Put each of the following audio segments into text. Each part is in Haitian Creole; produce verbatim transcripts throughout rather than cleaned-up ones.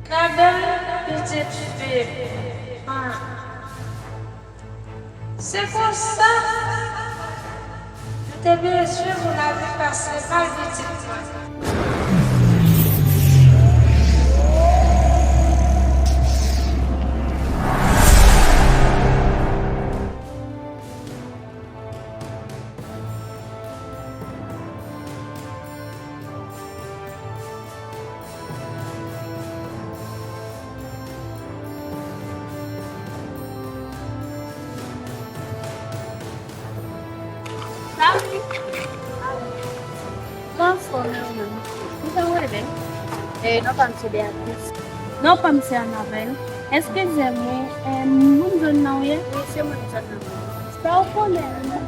Anabèl, pitit fi m. Ah. Se konsa. M te bezwen pou lavi pase mal, pitit mwen. Salut! Mwen anfòm, e ou menm? Mwen anfòm, bebe. E non pa m se Beatrice. Non pa m se Anabelle. Eskize m, wi. E, moun zòn nan w ye? Wi, se moun zòn nan. Sa w konnen, mwen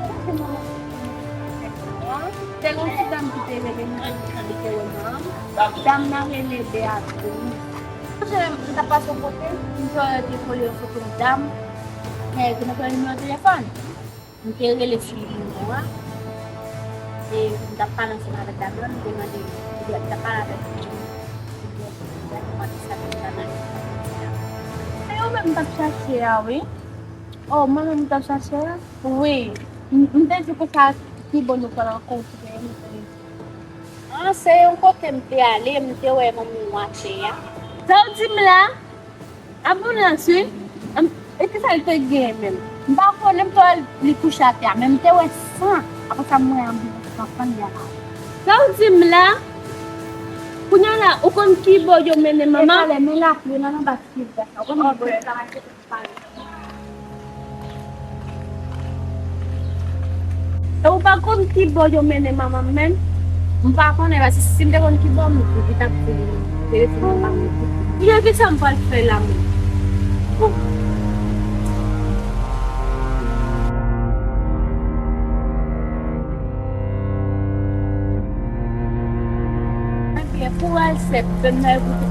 te gen yon ti dam ki te rele m, ki te wè m. Dam nan rele Beatrice. Mwen te pase yon kote, m te wè yo te kole yon foto yon dam, e ki te pran nimewo telefòn. M te rele sou nimewo a, e m t ap pale ansanm avèk dam nan, m te mande, m t ap pale avèk li, m te mande sa ki ta nan li. Se ou menm m t ap chache a, wi. Oh, mwen menm m t ap chache a? Wi. M, m te di konsa, ki bò nou pral rankontre, m te di. Ah, se yon kote m te ale, m te wè manmi w atè a. Sa w di m la? Anbilans, wi. Anm, e kisa l te genyen menm? M pa konnen, m te wè li kouche atè a, men m te wè san. Apre sa, m wè anbilans lan pran li a la. Sa w di m la? Kounye a la, ou konn ki bò yo mennen manman? E talè, men lapli nan anba silvès la. Ou konn bò la mache. E ou pa konn ki bò yo mennen manman m menm? M pa konnen, paske si m te konn ki bò, m te t ap telefòn nan pa mwen. Byen, kisa m pral fè la menm? Ebyen, kouraj, sè m, fè m nan ekoute.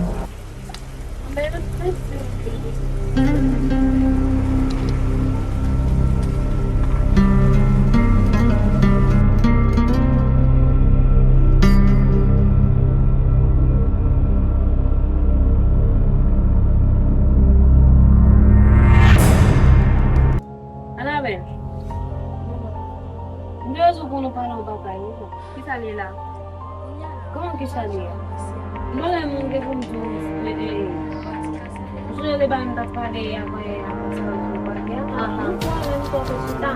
Anabèl, m te bezwen pou nou pale yon bagay, wi. Kisa l ye la? Kòman kisa l ye? M pa gen moun gen pou m di w, e, e, ou sonje de bagay m t ap pale apre, apre sa, ou pale a? Ahan. M kwè, m kwè w te chita.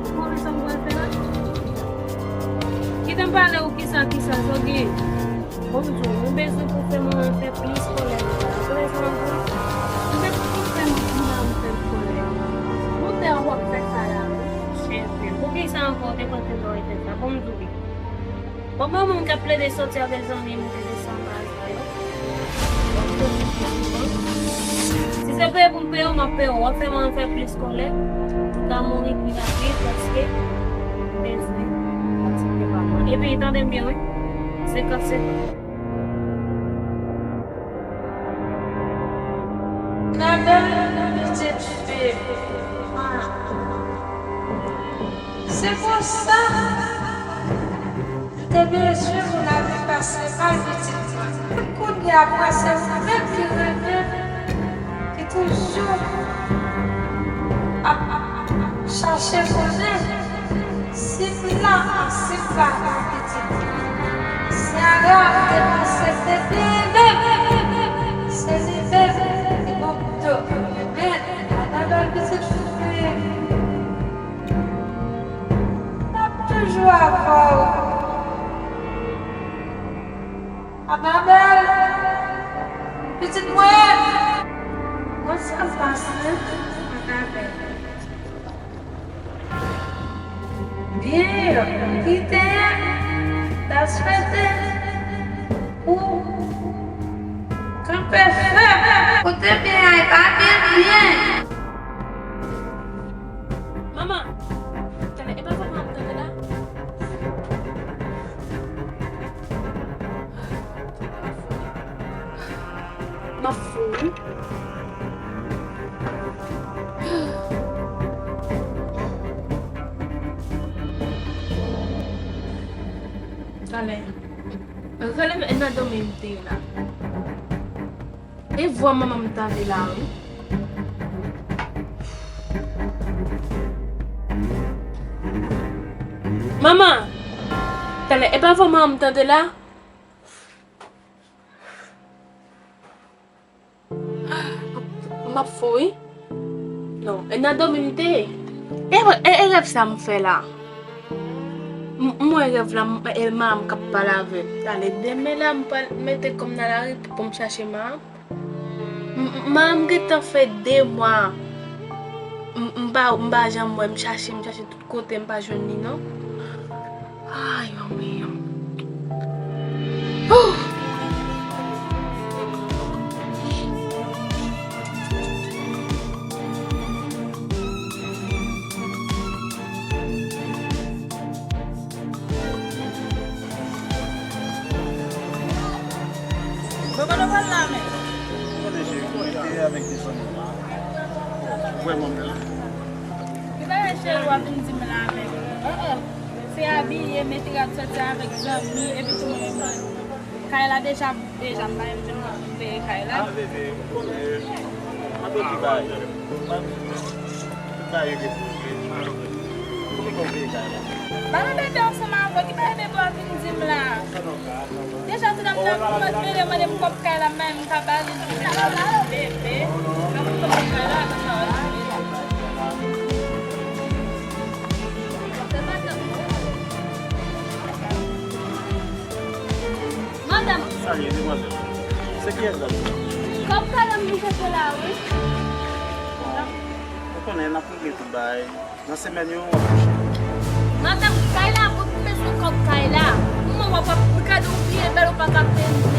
Ou konnen sa m pral fè la? Kite m pale w kisa, kisa, sa w gen? Bon, m di w, nou bezwen pou fè manman fè plis kòlè. Ou konnen sa m ap di w? M te pou fè manman fè kòlè. Montè an w ap fè sa la, wi. Chèfe, poukisa ankò w te panse sa w te fè sa? Bon, m di w. Bon, mwen menm k ap plede sòti avèk zanmi m, m te desann bagay sa yo. Si se peye pou m peye w, m ap peye w. W ap fè mwen fè plis kòlè. M ka mouri pi rapid paske m bezwen kantite pa mwen. Epi, tande m byen, wi. Senkant senkant. Anabèl, pitit fi m. Se konsa. M te bezwen pou lavi pase mal, pitit mwen. Kounye a, mwen se ou menm ki renmen m, ki toujou ap, ap, ap chache konnen si m la, si m pa la, pitit mwen. Sara, m te panse se li menm, se li menm ki bon pou do. Men, Anabèl, pitit fi m. N ap toujou avè w. Anabèl, pitit mwen. Kòman sa pase, Anabèl? Byen, kite ta swete ou kanpe fèm. Kote byen a, e pa byen, byen. Manman! Tande, e pa sa m ap tande la? M ap fou, wi. Talè. Rele m nan dòmi m te ye la. E vwa manman m tande la, wi. Manman! Talè, e pa vwa manman m tande la? M ap fou, wi. Non, e nan dòmi m te ye. E, e, e rèv sa m fè la? M, m wè rèv la, m, e manman m k ap pale avè m. Talè, demen la, m pral mete kò m nan lari pou m chache manman m. M, m, manman m gentan fè de mwa. M, m pa, m pa janm wè, m chache, m chache tout kote, m pa jwenn li non. Ay, manmi. Bon, kote w pral la menm? Konnen cheri, mwen te avèk de zanmi. Ou wè manman la? Ki bagay cheri w ap vin di m la menm? Oh, oh. Se abiye, mete rad, sòti avèk zanmi, epi tou mwen menm. Kay la deja, deja m pa menm jwenn moun pou m peye kay la. Ah, bebe, ou konnen, mwen te di bay. Tout bagay regle pou ou, bebe. Ou konnen pou m peye kay la. Ba nan bebe ansanm avè w, ki bagay bebe w ap vin di m la? Deja, tout ap nan kòmans mele mande m kòb kay la, m pa menm ka ba li. Sa la, la, bebe. Nan kòb kay la, nan sa. Madanm. Salye, demwazèl. Se kiyès la? Kòb kay la m vin chèche la, wi. Ou konnen, n ap regle tout bagay. Nan semèn yo, w ap touche. Madanm, kay la, pou m bezwen kòb kay la. Kouman w ap, w ap gade yon byen bèl, ou pa ka peye m